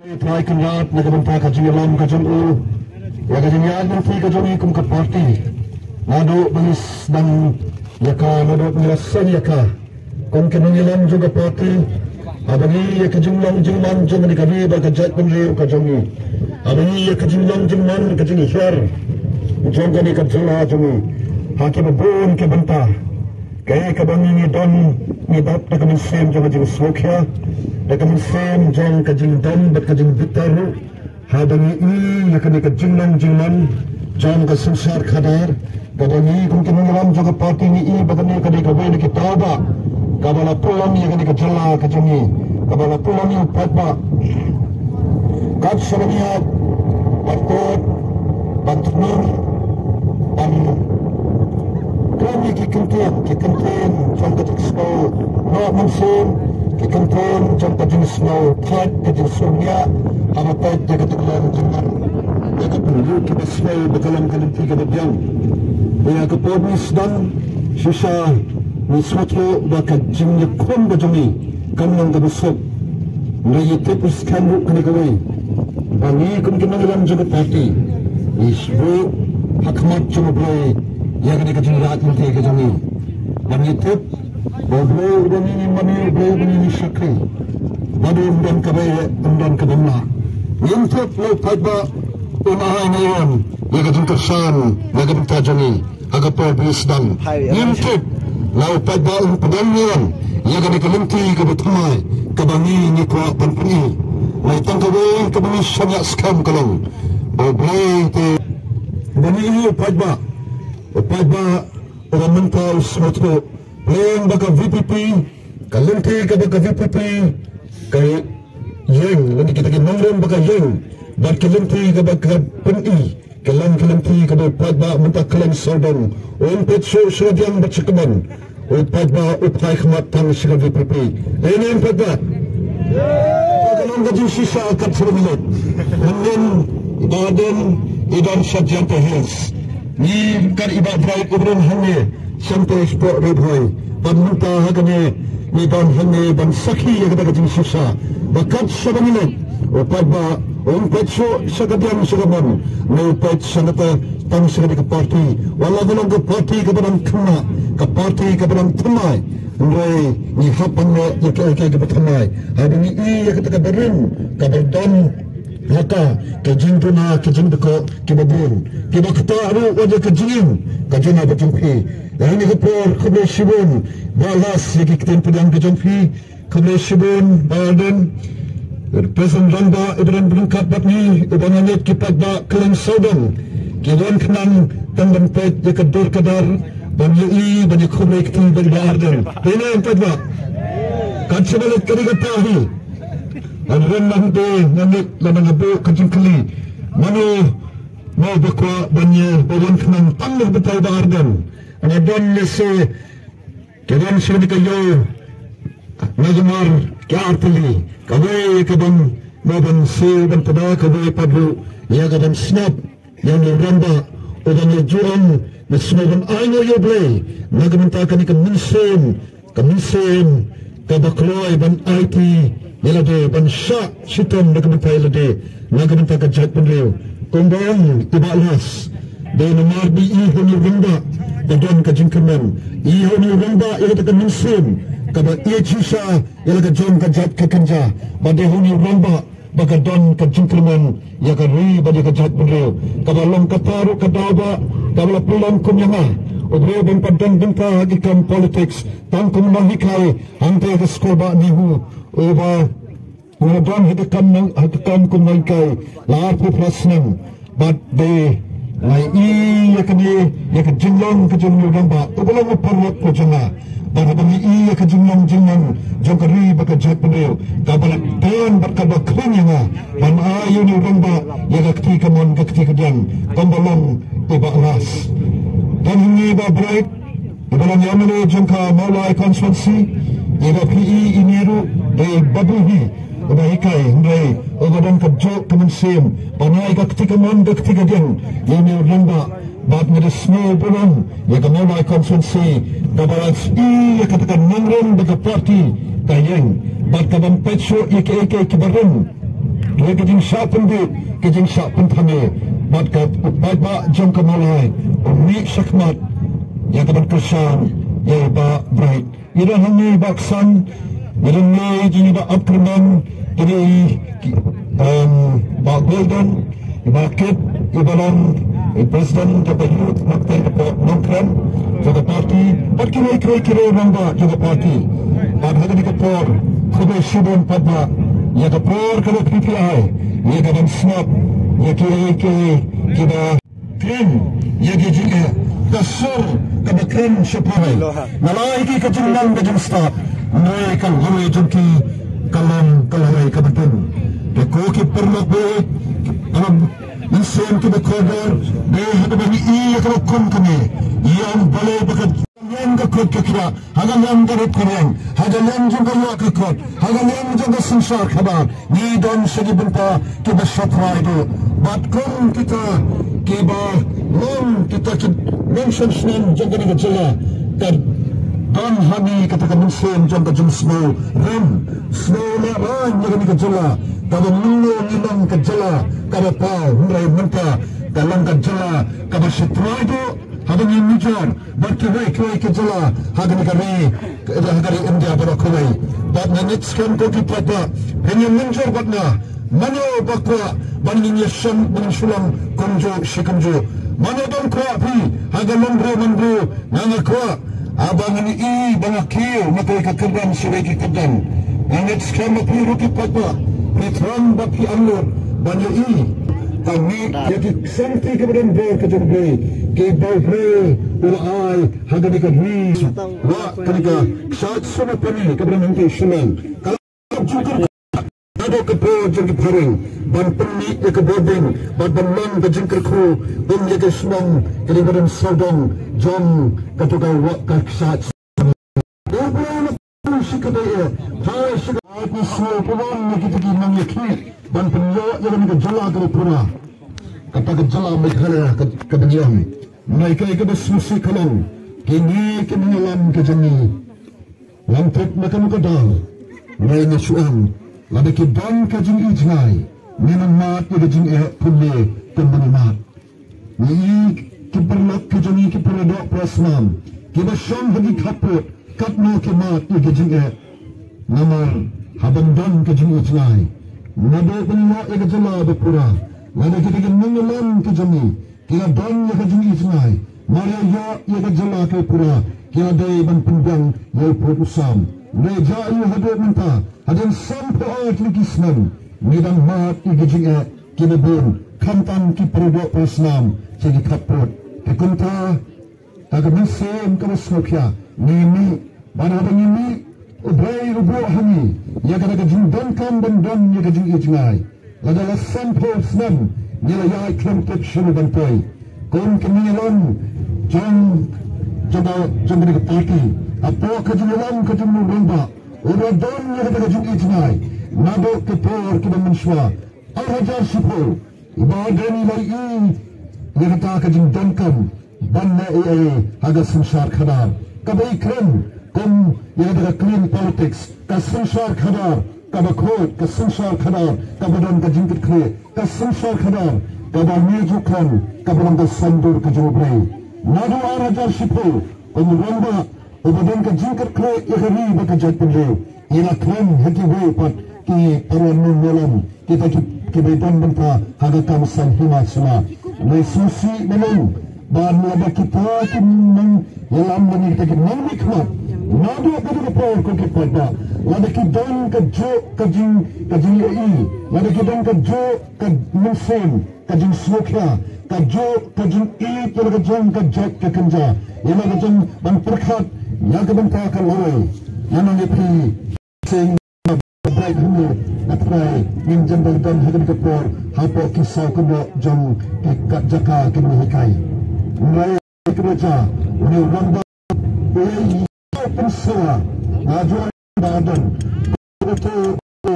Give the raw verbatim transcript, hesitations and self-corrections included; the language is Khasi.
Trai Kynrad na ka bynta ka jingïalam ka jong u ïa ka jingïaid lynti ka jong i kum ka party. Naduh ba ngi sdang ïa ka, naduh ba ngi la sdang ïa ka kum ka nongïalam jong ka party, haba ngi ïa ka jinglong jingman jong kane ka ri bad ka jaitbynriew ka jong ngi, haba ngi ïa ka jinglong jingman ka jinghiar jong kane ka jylla jong ngi ha kiba bun ki bynta. Kaei kaba ngi ngi don, ngi dap da ka mynsiem jong ka jingsngewkhia, da ka mynsiem jong ka jingdon bad ka jingbitar ruh. Haba ngi i ïa kane ka jinglong jingman jong ka synshar khadar, kaba ngi kum ki nongïalam jong ka party ngi i ba kane ka dei kawei na ki tawba kaba la pynlong ïa kane ka jylla ka jong ngi, kaba la pynlong ïa u paidbah. Kat shaba ngi ïaid ban kod, ban thnum, ban kren ïa ki kyntien, ki kyntien jong ka jingsngew noh mynsiem, ki kyntien jong ka jingsngew thait, ka jingsngewsih, haba peit ïa ka jinglong jingman, ïa ka pynrut kaba sniew ba ka long ka lynti kaba biang. Ïa ka por ngi sdang shisha, ngi sngewthuh ba ka jingïakhun ka jong ngi kan long kaba suk. Ngi ïa tip u skhem ruh kane kawei, ba ngi kum ki nongïalam jong ka party ngi shu ha khmat jong U Blei ïa kane ka jingïaid lynti ka jong ngi. Ba ngi tip ba U Blei uba ngi mane, U Blei uba ngi shakri, ba dei um don kaba ïeh, um don kaba mlah. Ngim tip la u paidbah un ai ne em ïa ka jingkyrshan na ka bynta jong ngi ha ka por ba ngi sdang. Ngim tip la u paidbah un pyndonkam ïa kane ka lynti kaba thymmai kaba ngi ngi kwah ban pyni. Hynrei tang kawei kaba ngi shaniah skhem ka long ba U Blei te, ba ngi ïohi u paidbah, u paidbah uba mynta u sngewthuh, pyrshang ba ka V P P, ka lynti kaba ka V P P ka ïeng, lynti kita ki nongrim ba ka ïeng, bad ka lynti kaba ka pyni ka long ka lynti kaba u paidbah mynta kylleng sawdong un peit shuh sha kadiang bad sha kamon. U paidbah u phai khmat tang sha ka V P P. Dei ne em paidbah? Ka long ka jingshisha kat shaba ngi leit. Mynnin i Bah Ardent i don sha Jaintia Hills, ngi kat i Bah Bright uba don hangne sha Jaintia Hills, Port Ri Bhoi. Bad mynta ha kane ngi don hangne ban sakhi ïa kata ka jingshisha ba kat shaba ngi leit, u paidbah um peit shuh sha kadiang sha kamon, ne u peit sha kata tang sha kane ka party. Wat la ka long ka party kaba dang khynnah, ka party kaba dang thymmai, hynrei ngi hap ban leh ïa kaei kaei kaba thymmai. Haba ngi i ïa kata kaba rim kaba don ha ka, ka jingduna, ka jingdkoh kiba bun, kiba ktah ruh wat ïa ka jingim ka jong nga bad jong phi. Ïa kane ka por khublei shibun Bah Las ïa ki ktien pdiang ka jong phi. Khublei shibun Bah Ardent, President rangbah iba don ryngkat bad ngi, uba nga ngeit ki paidbah kylleng sawdong ki wan khnang tang ban peit ïa ka dur ka dar, ban ïohi, ban ïakhublei kti bad i Bah Ardent. Dei ne em paidbah? Kat shaba leit ka dei kata hi. Ngan rim hangta, nga ngeit lada nga buh ka jingkylli, mano mo ba kwah ban ïa ba wan khnang tang leh batai Bah Ardent? Nga don lehse ki don sha kane ka ïew na ka mar ki ar tylli, kawei ka ban mo ban siew ban pada, kawei pat ruh ïa ka ban sngap ïa une u rangbah uba ngi ju ong ngi sngewbha ban ai nguh ïa U Blei na ka bynta kane ka mynsiem, ka mynsiem kaba kloi ban aiti ïa lade, ban shah shitom na ka bynta ïa lade, na ka bynta ka jaitbynriew. Kumba ong i Bah Las, dei namar ba i ha une u rangbah ka don ka jingkyrmen, i ha une u rangbah ïa kata ka mynsiem kaba ïeit shisha ïa la ka jong ka jait ka kynja, bad dei ha une u rangbah ba ka don ka jingkyrmen ïa ka ri bad ïa ka jaitbynriew. Kaba long kata ruh ka daw ba kaba la pynlong kum ïa nga, u briew ban pat don bynta ha ki kam politics tang kum u nonghikai hangta ha ka skul bah NEHU, uba nga don ha ka kam nong, ha ka kam kum nonghikai la arphew phra snem. Bad dei nga i ïa kane, ïa ka jinglong ka jong une u rangbah uba long u paralok ka jong nga. Bad haba nga i ïa ka jinglong jingman jong ka ri bad ka jaitbynriew, kaba la don bad kaba khring ïa nga ban ai ïa une u rangbah ïa ka kti kamon ka kti kadiang, kumba long i Bah Las. Don hangne i Bah Bright, iba long i M L A jong ka Mawlai constituency, iba phi i ine ruh dei babu hi, uba hikai, hynrei uba don ka jok ka mynsiem ban ai ka kti kamon ka kti kadiang ïa une u rangbah. Bad nga da sngew burom ïa ka Mawlai constituency kaba la i ïa kata ka nongrim ba ka party ka ïeng, bad kaban peit shuh ïa kiei kiei kiba rim. Ïa ka jingshah pynbit, ka jingshah pynthame bad ka u paidbah jong ka Mawlai u mih shakhmat ïa ka ban kyrshan ïa i Bah Bright. Ïa don hangne i Bah Ksan, ïa don hangne i jong i Bah Abkerman, kine i, em, Bah Golden, i Bah Kit, i Bah Long, i President jong ka Youth Nongkrem, jong ka party, bad kiwei kiwei ki rangbah jong ka party. Bad ha kane ka por khublei shibun paidbah, ïa ka por ka la phi phi ai ïa ka ban sngap ïa kiwei kiwei kiba kren ïa ki jingeh, ka sur kaba kren shaphang. Na la ïa ki ka jingnang ka jingstad, hynrei ka lawei jong ki ka long ka lawei kaba dum. Te ko ki paralok, ba ïa ki paralok mynsiem kiba kordor, dei ha kaba ngi ïohi ïa kaba kum kane. Ïa balei ba ka liang ka kot ka khiah, ha ka liang ka rup ka riang, ha ka liang jong ka ïoh ka kot, ha ka liang jong ka synshar khadar, ngi don sha ki bynta kiba sha trai duh. Bad kum kita kiba long kita ki nongshong shnong jong kane ka jylla, ka don ha ngi kata ka mynsiem jong ka jingsngew rem, sngew lehraiñ ïa kane ka jylla, kaba mynno ngi long ka jylla kaba paw, hynrei mynta ka long ka jylla kaba sha trai duh. Haba ngi mijor bad kiwei kiwei ki jylla ha kane ka ri, ha ka ri India baroh kawei. Bad nga ngeit skhem ko ki paidbah, phin ïa mynjur bad nga, mano ba kwah ban ngin ïa shong, ban ngin shu long kumjuh shi kumjuh. Mano ban kwah phi ha ka lynriew mynriew, nga nga kwah. Haba ngan ïohi ba nga kiew na kawei ka kyrdan sha kawei ka kyrdan, nga ngeit skhem ba phi ruh ki paidbah phi thrang bad phi angnud ban ïohi. Ka mih ïa ki ksamti kiba don bor ka jong U Blei, kiba U Blei u la ai ha kane ka ri, wa kane ka kshaid Sunapani kaba don hangtei Shillong. Ka la jingkyrkhu naduh ka por jong ki phareng ban pynmih ïa ka bordiñ bad ban long ka jingkyrkhu kum ïa ka shnong kaba don sawdong jong kata ka wa ka kshaid. Ban pynïoh ïa kine ki nongïakhih ban pynïoh ïa kane ka jylla kaba pura, kata ka jylla Meghalaya ka, kaba ngi ong. Nai kai kaba sngewsih ka long, kine ki nongïalam ka jong ngi, lam tip na kano ka daw, nai na shu ong, lada ki don ka jingijngai, ngin ym mad ïa ka jingeh pule kumba ngi mad. Ngi ki paralok ki jong ngi ki paradoh parasnam kiba shong ha ki khappud, katno ki mad ïa ka jingeh. Namar haba don ka jingijngai, naduh ban ïoh ïa ka jylla ba pura, lada kita ki nongïalam ki jong ngi ki la don ïa ka jingijngai, mar ïa ïoh ïa ka jylla ka pura, ki la dei ban pynbiang ïa u pud u sam. Ngi ïa ïohi haduh mynta, hadien sanphew ar tylli ki snem, ngi dang mad ïa ka jingeh, kiba bun khamtam ki paradoh parasnam sha ki khappud. Te kumta, ha ka mynsiem kaba sngewkhia, ngi mih, bad haba ngi mih, U Blei u buh ha ngi ïa kata ka jingdonkam ban don ïa ka jingijngai. Lada la sanphew snem ngi la ïaid khlem tip shuh ban poi. Kum ki nongïalam jong, jong ka, jong kane ka party, hapoh ka jingïalam ka jong u rangbah, u la don ïa kata ka jingijngai naduh ki por kiba mynshuwa. Ar hajar shiphew, i Bah Ardent i la ïohi ïa kata ka jingdonkam ban leh ei ei ha ka synshar khadar, kaba i kren kum ïa kata ka clean politics, ka synshar khadar kaba khuid, ka synshar khadar kaba don ka jingkitkhlieh, ka synshar khadar kaba ngi ju khang kaba long ka saiñdur ka jong U Blei. Naduh ar hajar shiphew, kum u rangbah uba don ka jingkitkhlieh ïa ka ri bad ka jaitbynriew, i la kren ha kiwei pat ki para nongïalam, kita ki, kiba don bynta ha ka kam saiñ hima sima. Ngi sngewsih ban ong ba lada kita ki nongïalam lane kita ki nongmihkhmat, naduh kata ka por ko ki paidbah, lada ki don kajuh ka jing, ka jingïohi, lada ki don kajuh ka mynsiem, ka jingsngewkhia, kajuh ka jingïeit ïa la ka jong ka jait ka kynja, ïa la ka jong ban pyrkhat ïa ka bynta ka lawei. Ïa ngi phi sing na Bright Hynñiewtrep, ngin jan ba don ha kane ka por hapoh ki saw kynnoh jong ki kat jaka kynnoh hikai. Ngi rai kynnoh ja, une u rangbah u ïai pynsawa na jong ba don. Uto u